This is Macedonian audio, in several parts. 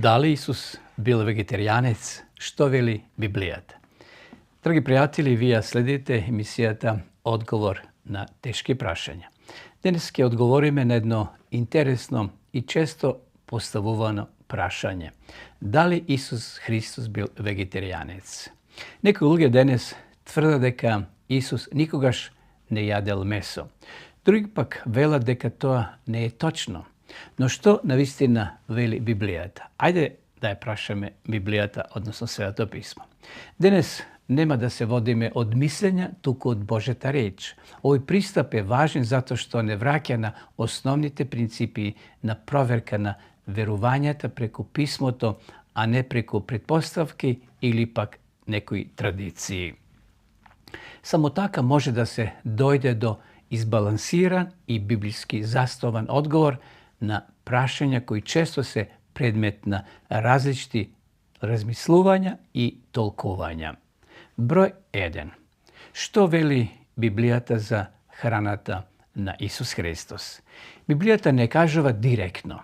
Дали Исус бил вегетаријанец? Што вели Библијата? Драги пријатели, вие следите емисијата Одговор на тешки прашања. Денес ќе одговориме на едно интересно и често поставувано прашање. Дали Исус Христос бил вегетаријанец? Некои луѓе денес тврдат дека Исус никогаш не јадел месо. Други пак велат дека тоа не е точно. Но што навистина вели Библијата? Ајде да ја прашаме Библијата, односно Светото писмо. Денес нема да се водиме од мислења, туку од Божјата реч. Овој пристап е важен затоа што не враќа на основните принципи на проверка на верувањата преку писмото, а не преку претпоставки или пак некои традиции. Само така може да се дојде до избалансиран и библиски заставан одговор на прашања кои често се предмет на различни размислувања и толкувања. Број 1. Што вели Библијата за храната на Исус Христос? Библијата не кажува директно.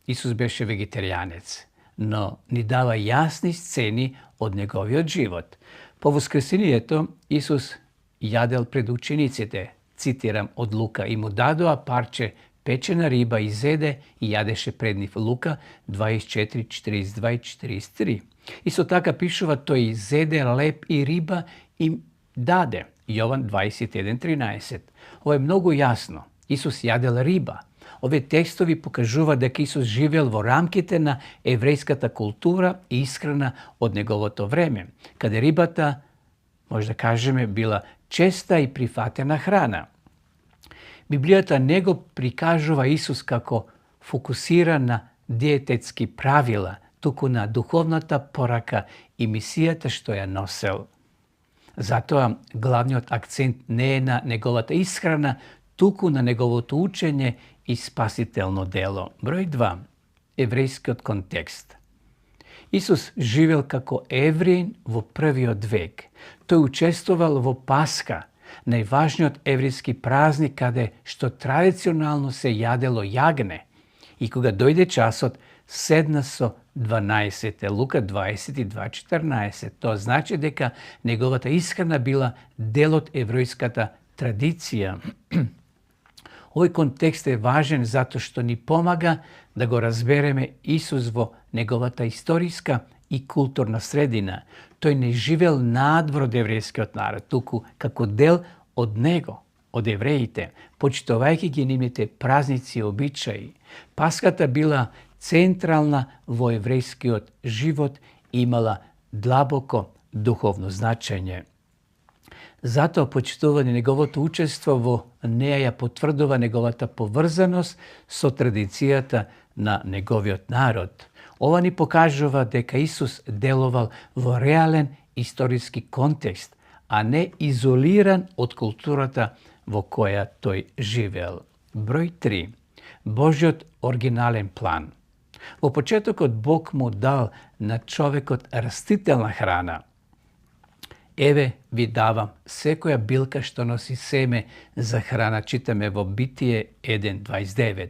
Исус беше вегетаријанец, но ни дава јасни сцени од неговиот живот. По воскресението Исус јадел пред учениците, цитирам од Лука, и му дадоа парче печена риба и зеде и јадеше пред нив. Лука 24, 42 и 43. Исто така пишува, тој зеде леб и риба им даде. Јован 21:13. Ова е многу јасно. Исус јадел риба. Овие текстови покажуваат дека Исус живеел во рамките на еврејската култура и исхрана од неговото време, каде рибата, може да кажеме, била честа и прифатена храна. Библијата не го прикажува Исус како фокусиран на диететски правила, туку на духовната порака и мисијата што ја носел. Затоа главниот акцент не е на неговата исхрана, туку на неговото учење и спасително дело. Број 2. Еврејскиот контекст. Исус живел како евреин во првиот век. Тој учествувал во Пасха, најважниот еврејски празник каде што традиционално се јадело јагне. И кога дојде часот, седна со 12. Лука 22:14. Тоа значи дека неговата исхрана била дел од еврејската традиција. Овој контекст е важен затоа што ни помага да го разбереме Исус во неговата историска и културна средина. Тој не живел надвор од еврејскиот народ, туку како дел од него, од евреите, почитувајќи ги нивните празници и обичаи. Пасхата била централна во еврејскиот живот и имала длабоко духовно значење. Затоа почитување неговото учество во неја ја потврдува неговата поврзаност со традицијата на неговиот народ. Ова ни покажува дека Исус делувал во реален историски контекст, а не изолиран од културата во која тој живеел. Број 3. Божјиот оригинален план. Во почетокот Бог му дал на човекот растителна храна. Еве ви давам секоја билка што носи семе за храна, читаме во Битие 1:29.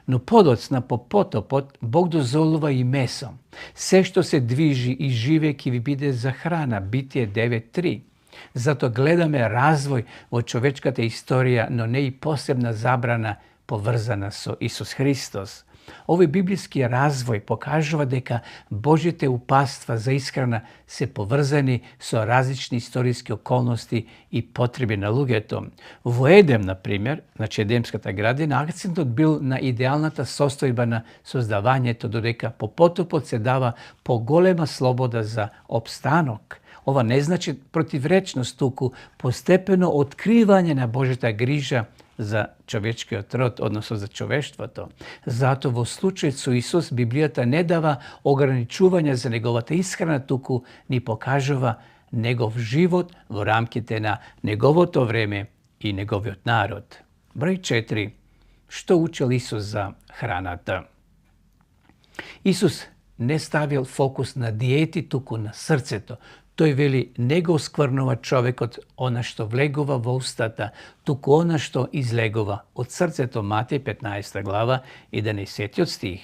Но подоцна по потопот Бог дозволува и месо. Се што се движи и живе ќе ви биде за храна, Битие 9:3. Зато гледаме развој во човечката историја, но не и посебна забрана поврзана со Исус Христос. Овој библиски развој покажува дека Божите упатства за исхрана се поврзани со различни историски околности и потреби на луѓето. Во Едем, например, значи Едемската градина, акцентот бил на идеалната состојба на создавањето, додека по потопот се дава поголема слобода за опстанок. Ова не значи противречност, туку постепено откривање на Божјата грижа за човечкиот род, односно за човештвото. Затоа во случајот со Исус, Библијата не дава ограничување за неговата исхрана, туку ни покажува негов живот во рамките на неговото време и неговиот народ. Број 4. Што учел Исус за храната? Исус не ставил фокус на диети, туку на срцето. Тој вели, не го оскврнува човекот она што влегува во устата, туку она што излегува од срцето. Матеј 15 глава 11 стих.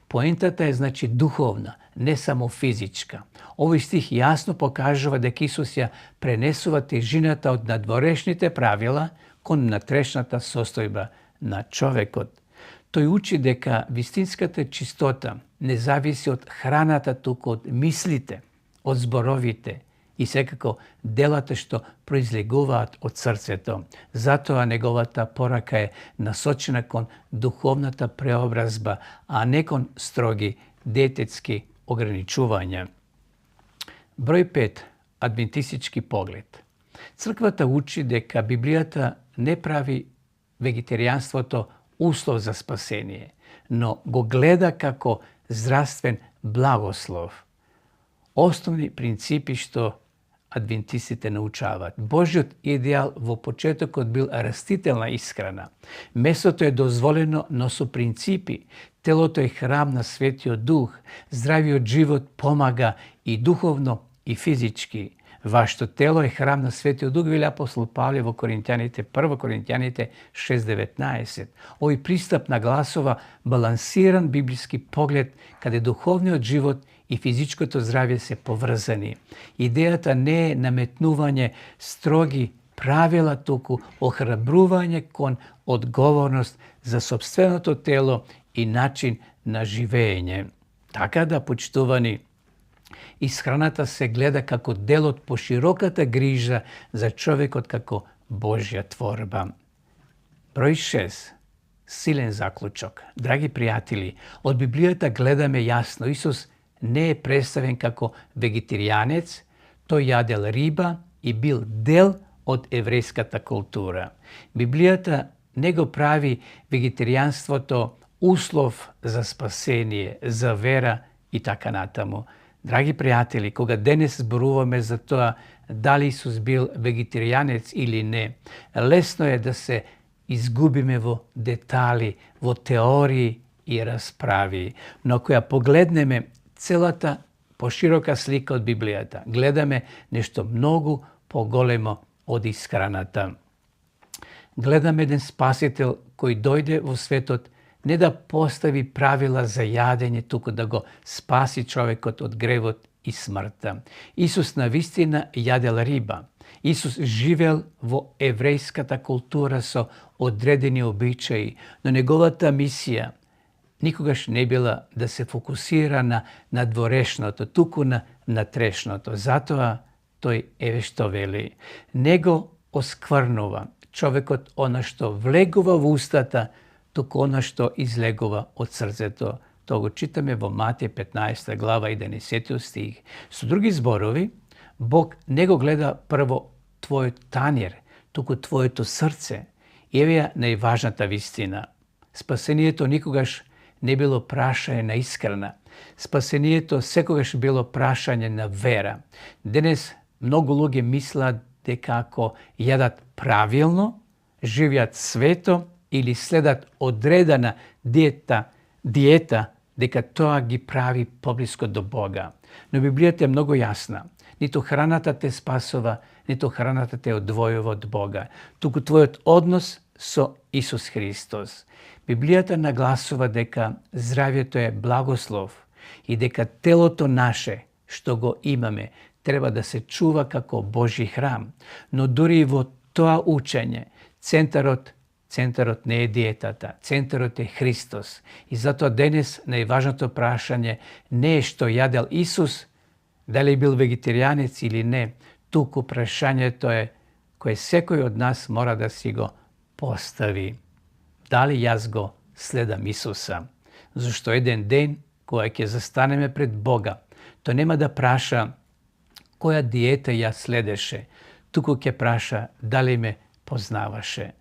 Поентата е значи духовна, не само физичка. Овој стих јасно покажува дека Исус ја пренесува тежината од надворешните правила кон натрешната состојба на човекот. Тој учи дека вистинската чистота не зависи од храната, туку од мислите, од зборовите и секако делата што произлегуваат од срцето. Затоа неговата порака е насочена кон духовната преобразба, а не кон строги дететски ограничувања. Број 5. Адвентистички поглед. Црквата учи дека Библијата не прави вегетаријанството услов за спасение, но го гледа како здравствен благослов. Основни принципи што адвентистите научаваат. Божјиот идеал во почетокот бил растителна исхрана. Месото е дозволено, но со принципи. Телото е храм на Светиот Дух. Здравиот живот помага и духовно и физички. Вашето тело е храм на Светиот Дух, вели апостол Павле во Коринќаните, 1 Коринќаните 6:19. Овој пристап нагласува балансиран библиски поглед каде духовниот живот и физичкото здравје се поврзани. Идејата не е наметнување строги правила, туку охрабрување кон одговорност за сопственото тело и начин на живење. Така да, почитувани, исхраната се гледа како дел од пошироката грижа за човекот како Божја творба. Број 6. Силен заклучок. Драги пријатели, од Библијата гледаме јасно, Исус не е представен како вегетаријанец, тој јадел риба и бил дел од еврејската култура. Библијата не го прави вегетаријанството услов за спасение, за вера и така натаму. Драги пријатели, кога денес зборуваме за тоа дали Исус бил вегетаријанец или не, лесно е да се изгубиме во детали, во теории и расправи. Но ако ја погледнеме целата поширока слика од Библијата, гледаме нешто многу поголемо од исхраната. Гледаме еден Спасител кој дојде во светот не да постави правила за јадење, туку да го спаси човекот од гревот и смртта. Исус навистина јадел риба. Исус живел во еврејската култура со одредени обичаи, но неговата мисија никогаш не била да се фокусира на надворешното, туку на натрешното. Затоа тој еве што вели. Него оскврнува човекот она што влегува во устата, туку она што излегува од срцето. Тоа го читаме во Матеј 15 глава 11 стих. Со други зборови, Бог не го гледа прво твојот танер, туку твоето срце. И еве ја најважната вистина. Спасението никогаш не било прашање на исхрана. Спасението секогаш било прашање на вера. Денес многу луѓе мислат дека ако јадат правилно, живеат свето или следат одредена диета, дека тоа ги прави поблиско до Бога. Но Библијата е многу јасна. Ниту храната те спасува, ниту храната те одвојува од Бога, туку твојот однос со Исус Христос. Библијата нагласува дека здравјето е благослов и дека телото наше, што го имаме, треба да се чува како Божји храм. Но дури и во тоа учење, центарот не е диетата, центарот е Христос. И затоа денес најважното прашање не е што јадел Исус, дали бил вегетаријанец или не, туку прашањето е кое секој од нас мора да си го постави. Дали јас го следам Исуса? Зашто еден ден, кога ќе застанеме пред Бога, тој нема да праша која диета ја следеше, туку ќе праша дали ме познаваше,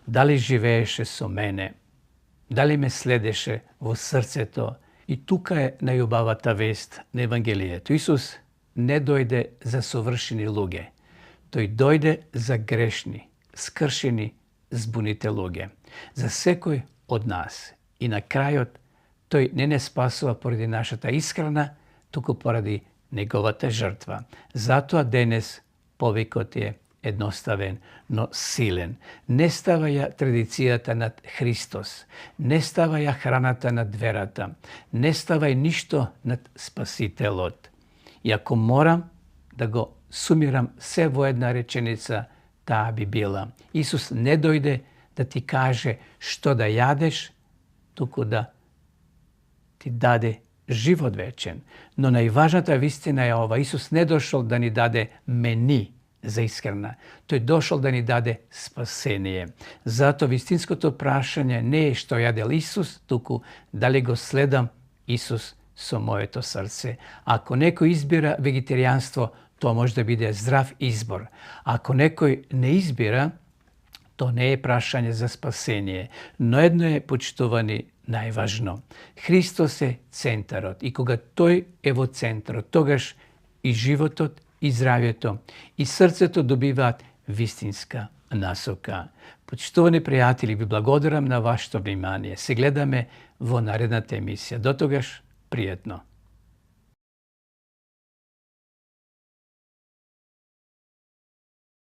дали живееше со мене, дали ме следеше во срцето. И тука е најубавата вест на Евангелието. Исус не дојде за совршени луѓе. Тој дојде за грешни, скршени, збуните луѓе. За секој од нас. И на крајот, тој не спасува поради нашата исхрана, туку поради неговата жртва. Затоа денес повикот е едноставен, но силен. Не става ја традицијата над Христос, не става ја храната над верата, не става и ништо над Спасителот. И ако морам да го сумирам се во една реченица, таа би била: Исус не дојде да ти каже што да јадеш, туку да ти даде живот вечен. Но најважната вистина е ова: Исус не дошол да ни даде мени за исхрана. Тој дошол да ни даде спасение. Затоа вистинското прашање не е што јадел Исус, туку дали го следам Исус со моето срце. Ако некој избира вегетаријанство, тоа може да биде здрав избор. Ако некој не избира, то не е прашање за спасение. Но едно е, почитувани, најважно. Христос е центарот. И кога тој е во центарот, тогаш и животот, и здравјето, и срцето добиваат вистинска насока. Почитувани пријатели, ви благодарам на вашето внимание. Се гледаме во наредната емисија. До тогаш, пријатно.